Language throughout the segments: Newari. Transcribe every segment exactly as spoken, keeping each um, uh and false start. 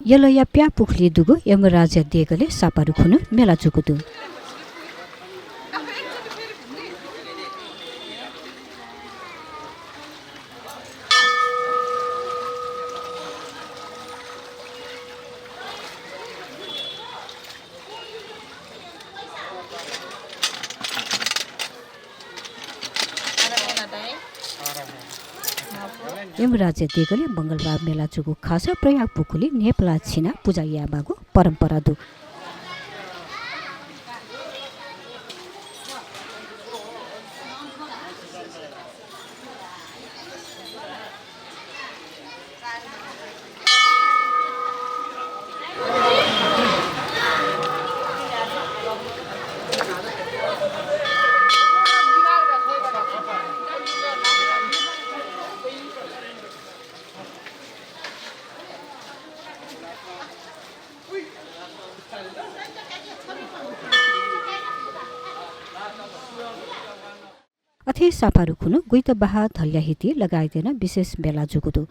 यलया प्याः पुखुलिइ दुगु यमराजा देगलय् सापारु खुन्हु मेला जूगु दु। यमराजा देगलय् मंगलबार मेला जूगु खःसा प्रयाग पुखुलिइ न्हाय्‌पलाः छिनाः पुजा यायेमाःगु परम्परा दु। अथे सापारु खुन्हु गुइत बहाः धल्या हिति लगायत यानाः विशेष मेला जूगु दु।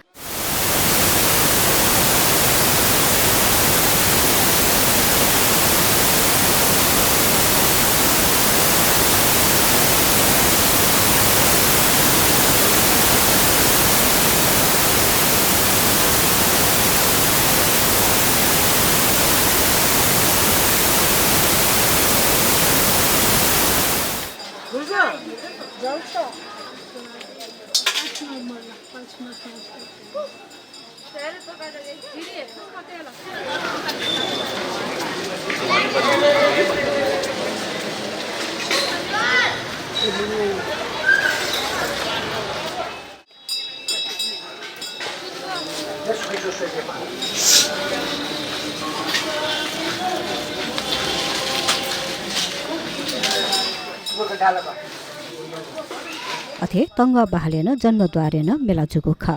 अथे तंगः बहालय् नं जन्मद्वारय् नं मेला जूगु खः।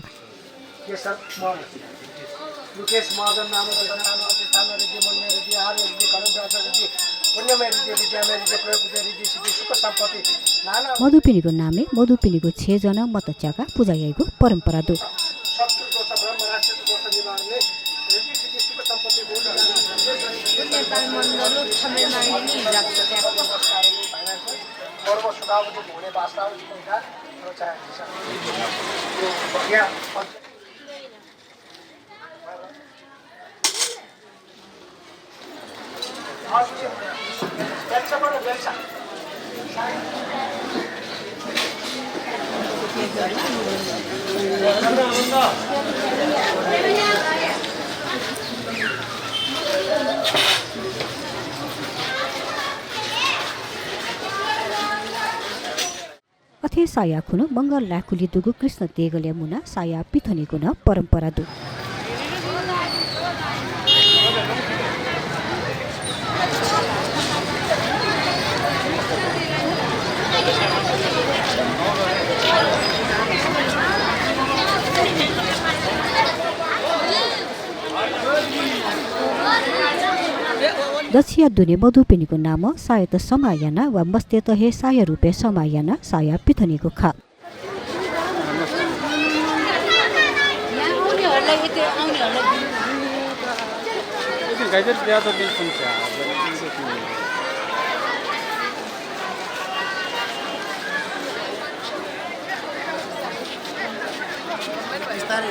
केशव महर्जन। यो केश महर्जन नाम देशना नाम प्रतिष्ठान रिद्धि, मनमय रिद्धि, आहार रिद्धि, कर्म व्यापार रिद्धि, पुण्यमय रिद्धि, विद्यामय रिद्धि, प्रयोग विद्या रिद्धि, सिद्धि, सुख सम्पत्ति, नाना मधुपिनिगु नामय् मधुपिनिगु छेँजः नं मत च्याकाः पुजा याइगु परम्परा दु। शत्रु दोष, ब्रह्म राक्षस दोष निवारण, रिद्धि सिद्धि, सुख सम्पत्ति, भोग विद्या, नेपाल मण्डल छमेल माहिनी राख्छ। पर्व सुखावती हुने वास्ता अथे साया खुन्हु मंगः लाय्‌कुलिइ दुगु कृष्ण देगलय् मुनाः साया पिथनेगु नं परम्परा दु। दच्छिया दुने मधुपिनिगु नामं सायात समाः यानाः वा मस्तय्‌त हे साया रूपय् समाः यानाः साया पिथनेगु खः।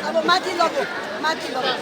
अब माथि लग्यो, माथि लग्यो।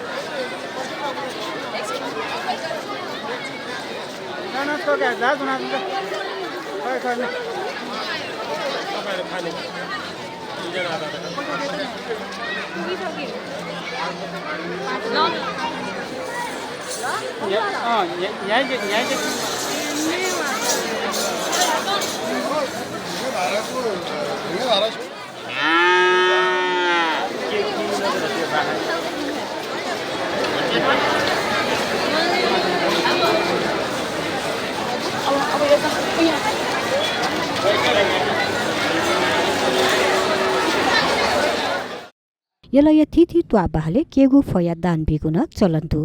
यलया थीथी त्वाः बहालय् केगू फया दान बीगु नं चलन दु।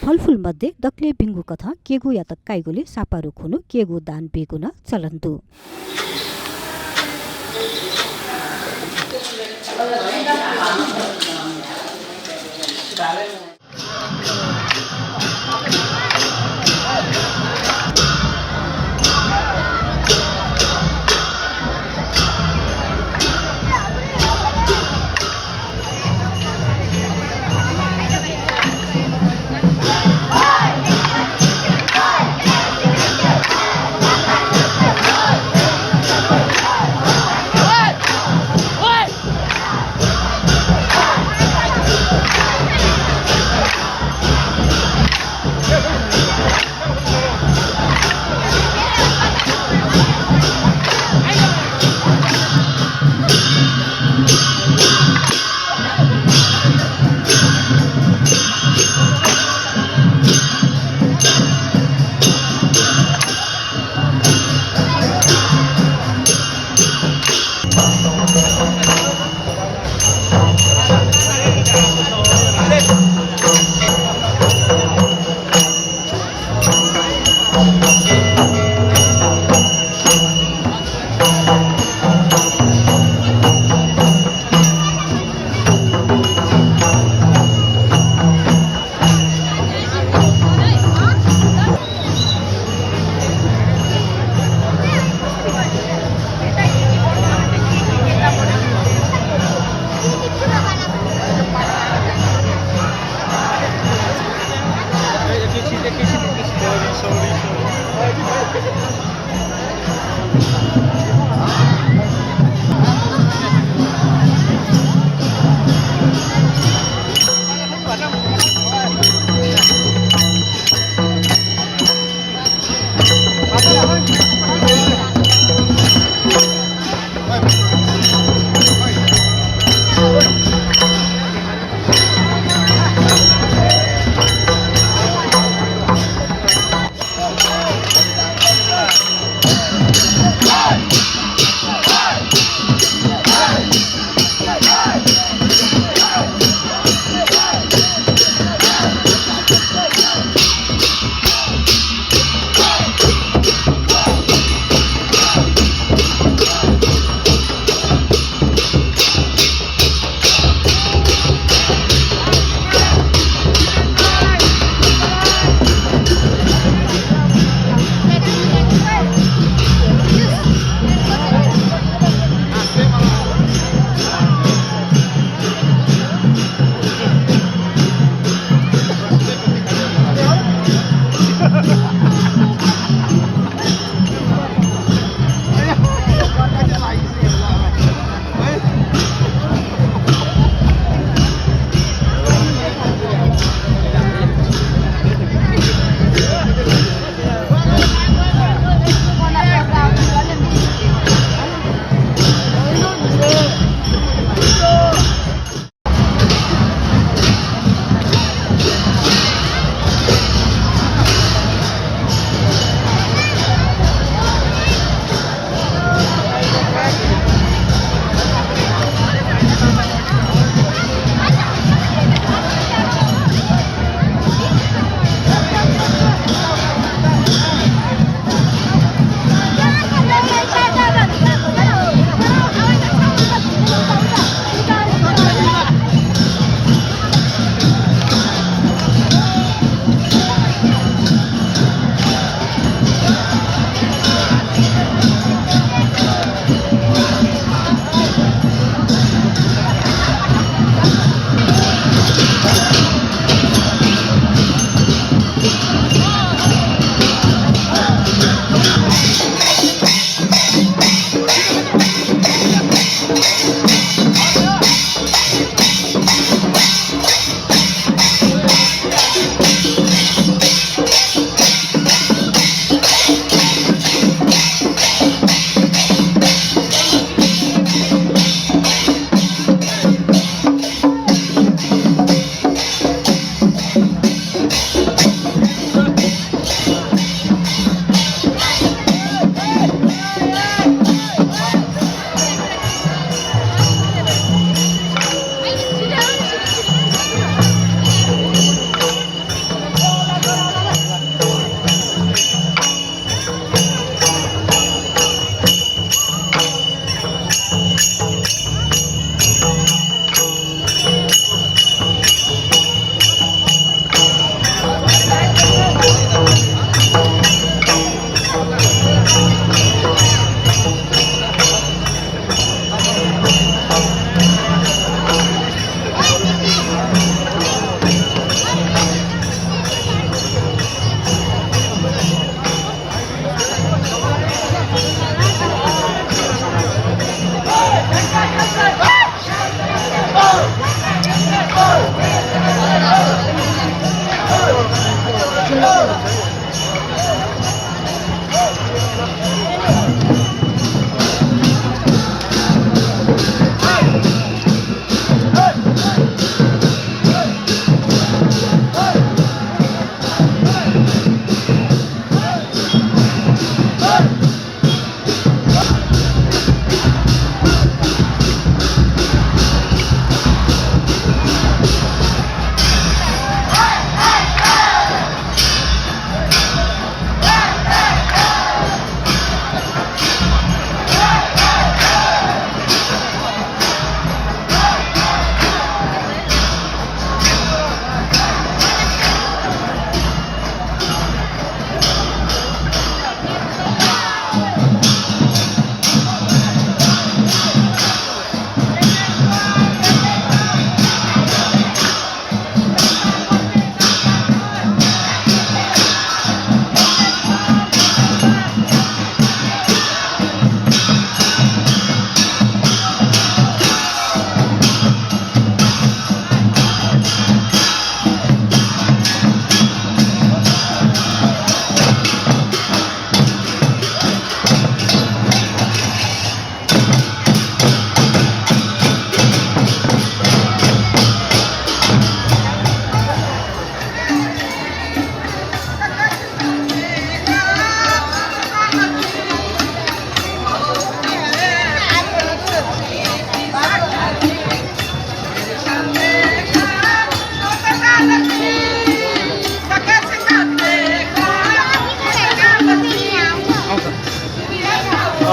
फलफुल मध्ये दकलय् भिंगु कथं केगूयात काइगुलिं सापारु खुन्हु केगू दान बीगु नं चलन दु।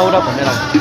औरा भन्ने लाग्छ।